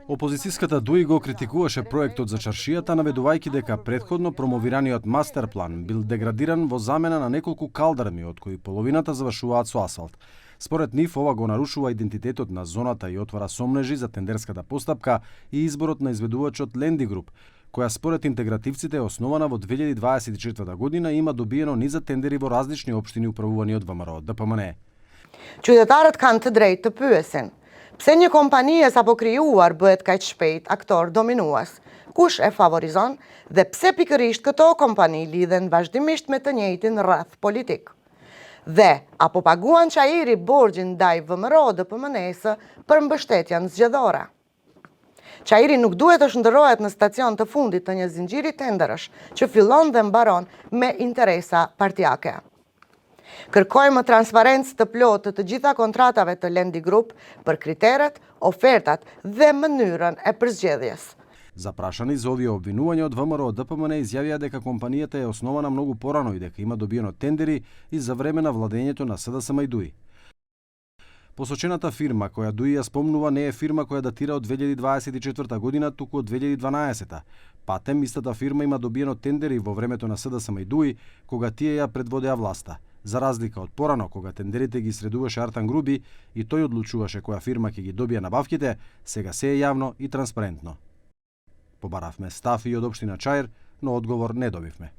Опозицијската ДУИ го критикуваше проектот за чаршијата, наведувајќи дека претходно промовираниот мастер план бил деградиран во замена на неколку калдарми, од кои половината завршуваат со асфалт. Според нив, ова го нарушува идентитетот на зоната и отвара сомнежи за тендерската постапка и изборот на изведувачот Ленди Груп, која според интегративците е основана во 2024 година и има добиено низа тендери во различни општини управувани од ВМРО ДПМН. Qytetarët kanë të drejtë të pyesin, pse një kompani e sapo krijuar bëhet kaq shpejt aktor dominues? Kush e favorizon dhe pse pikërisht këto kompani lidhen vazhdimisht me të njëjtin rreth politik? Dhe apo paguan Çairi borxhin ndaj ВМРО DPMN-s për mbështetjen zgjedhore? Çairi nuk duhet të shndërrohet në stacion të fundit të një zinxhiri tenderësh që fillon dhe mbaron me interesa partijake. Kërkojmë transparencë të plotë të gjitha kontratave të Lendi Group për kriteret, ofertat dhe mënyrën e përzgjedhjes. Запрашани за овие обвинувања од ВМРО ДПМН изјавија дека компанијата е основана многу порано и дека има добиено тендери и за време на владењето на СДСМ и ДУИ. Посочената фирма која ДУИ ја спомнува не е фирма која датира од 2024 година, туку од 2012. Патем истата фирма има добиено тендери во времето на СДСМ и ДУИ, кога тие ја предводеа власта. За разлика од порано, кога тендерите ги средуваше Артан Груби и тој одлучуваше која фирма ќе ги добија набавките, сега се е јавно и транспарентно. Побаравме став и од општина Чаир, но одговор не добивме.